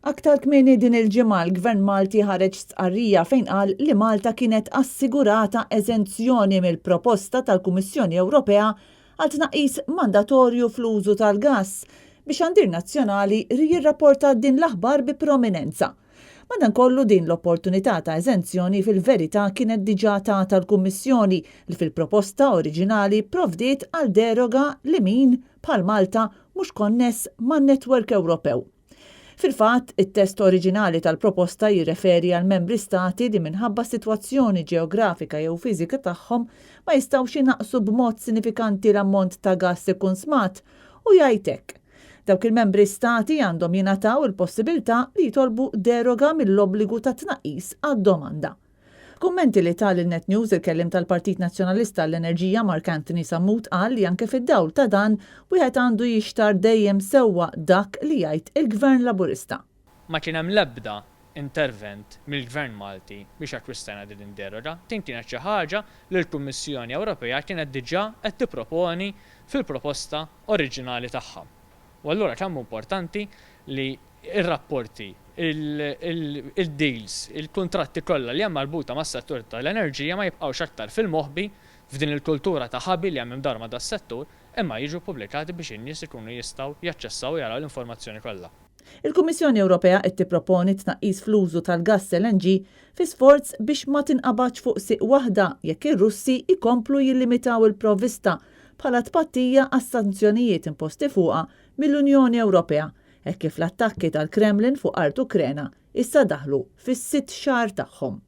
Aktar kmieni din il-ġimgħa l-Gvern Malti ħareġ stqarrija fejn qal li Malta kienet assigurata eżenzjoni mill-proposta tal-Kummissjoni Ewropea għal tnaqqis mandatorju fl-użu tal-gass bix-xandir nazzjonali jirrapporta din l-aħbar bi prominenza. Madankollu din l-opportunità ta' eżenzjoni fil-verità kienet diġà tagħta l-Kummissjoni li fil-proposta oriġinali pprovdiet għal deroga li min, bħal Malta, mhux konness man-netwerk Ewropew. Fil-fatt, it-test oriġinali tal-proposta jirreferi għal membri stati li minħabba s-sitwazzjoni ġeografika jew fiżika tagħhom ma jistgħux inaqqsu b'mod sinifikanti l-ammont ta' gass ikkunsmat u jgħid hekk, Dawk il-membri stati għandhom jingħataw il-possibilità li jitolbu deroga mill-obbligu ta' tnaqqis għad-domanda. F'kummenti li ta lil Net News il-kelliem tal-Partit Nazzjonalista għall-Enerġija Mark Anthony Sammut qal li anke fid-dawl ta' dan wieħed għandu jixtarr dejjem sewwa dak li jgħid il-Gvern Laburista. Ma kien hemm l-ebda intervent mill-Gvern Malti biex akkwistajna din id-deroga. Din kienet xi ħaġa li l-Kummissjoni Ewropea kienet diġà qed tipproponi fil-proposta oriġinali tagħha. U allura kemm hu importanti li r-rapporti, il-deals, il-kuntratti kollha li hemm marbuta mas-settur tal-enerġija ma jibqgħux aktar fil-moħbi f'din il-kultura ta' ħabi li hemm imdawra ma' das-settur, imma jiġu ppubblikati biex in-nies ikunu jistgħu jaċċessaw u jaraw l-informazzjoni kollha. Il-Kummissjoni Ewropea qed tipproponi tnaqqis fl-użu tal-gass LNG fi sforz biex ma tinqabadx fuq sieq waħda jekk ir-Russi jkomplu jillimitaw il-provvista bħala tpattija għas-sanzjonijiet imposti fuqha mill-Unjoni Ewropea hekk kif l-attakki tal-Kremlin fuq art Ukrena issa daħlu fis-sitt xahar tagħhom.